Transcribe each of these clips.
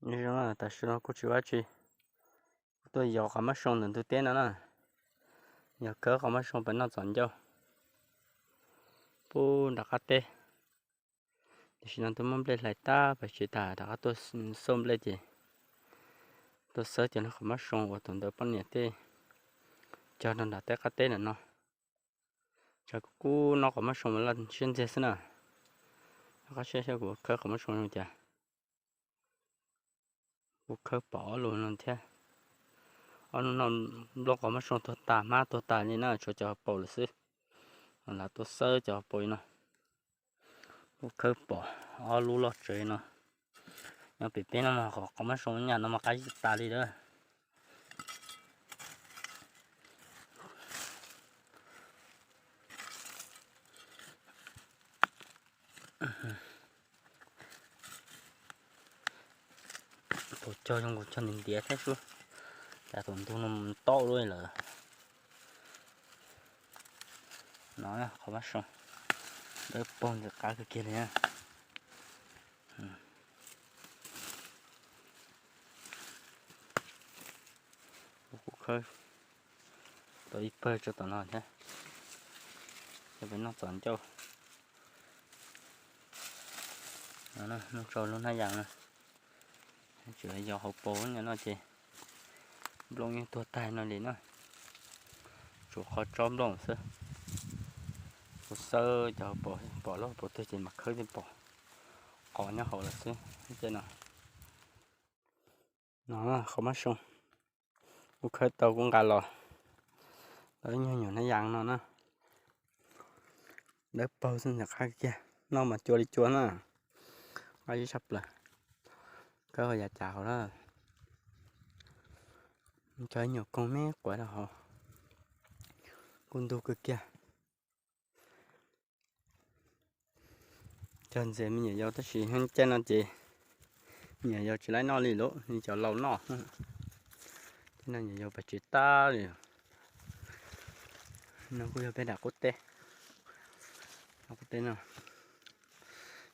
Nyob zoo, tam sim no kuj tsis ua dab tsi, kuv tuaj yos qhov mab soo ntawm ntug teb no na, yog khawb qhov mab soo pem noj txom ncauj. Pub nram qab teb, tam sim no twb muab nplej hlais tag pes tsev tas, rov qab tuaj xauj nplej ces tuaj xawb cov qhov mab soo uas tus ntawd poj niam tej cog rau nram teb qab teb ntawm no. Tsam kuv kub noj qhov mab soo mas laj siab ntxiag xwb na. Rov qab saib saib kuv khawb qhov mab soo zoo cas. Kuv khawb pom ob lub no thiab. Ob lub no nplooj qhov mab soo tuag tas, hmab tuag tas li na, tshuav cov hauv paus lawm xwb. Lawv tuaj xawb cov hauv paus li no. Kuv khawb pom ob lub loj tsawv li no. Nyob pem peb no mas qhov mab soo nyaj no mas qab zib tas li lawm. Tus cog zoo nkaus cog ntiav ntiav thiab sub, cas tus ntug no tau lawm. No qhov mab soo dawb paug ntxim qab kawg kiag li na. Kuv khawb tau ib pawg tso tom no thiab, coj pem noj txom ncauj. Noj tso lub hnab yas no, tseem yos hauv paus no ces nplooj yeej tuag tag no li na. Tshuav qhov tsob nplooj xwb. Kuv xawb cov hauv paus, pom lub hauv paus twg ces mam khawb thiaj pom qhov nyob hauv lawm xwb. Tej no, no qhov mab soo kuv khawb tau kuv nqa los, tau ib nyuag nyuam hnab yas no na. Dawb paug xwb ntxim qab kiag, noj mas cua li cua na. Qab zib tshaj plaws, khawb yam cas hauv lawm. Cog ib nyuam koog me quav rau hauv, kuj ntug kawg kiag. Cog ntxias me nyuam yaus tab sis caij no ces me nyuam yaus tsis laib noj li lawm, li cov laus noj. Caij no nyuam yaus pes tsev tag li. No kuj yog peb daim qub teb, qub teb no.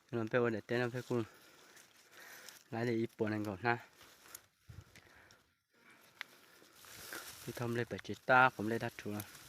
Cov no peb ua daim teb no peb kuj laib li ib puas nees nkaum hnab. Twb thauj nplej pes tsev tag, quav nplej tag rhuv.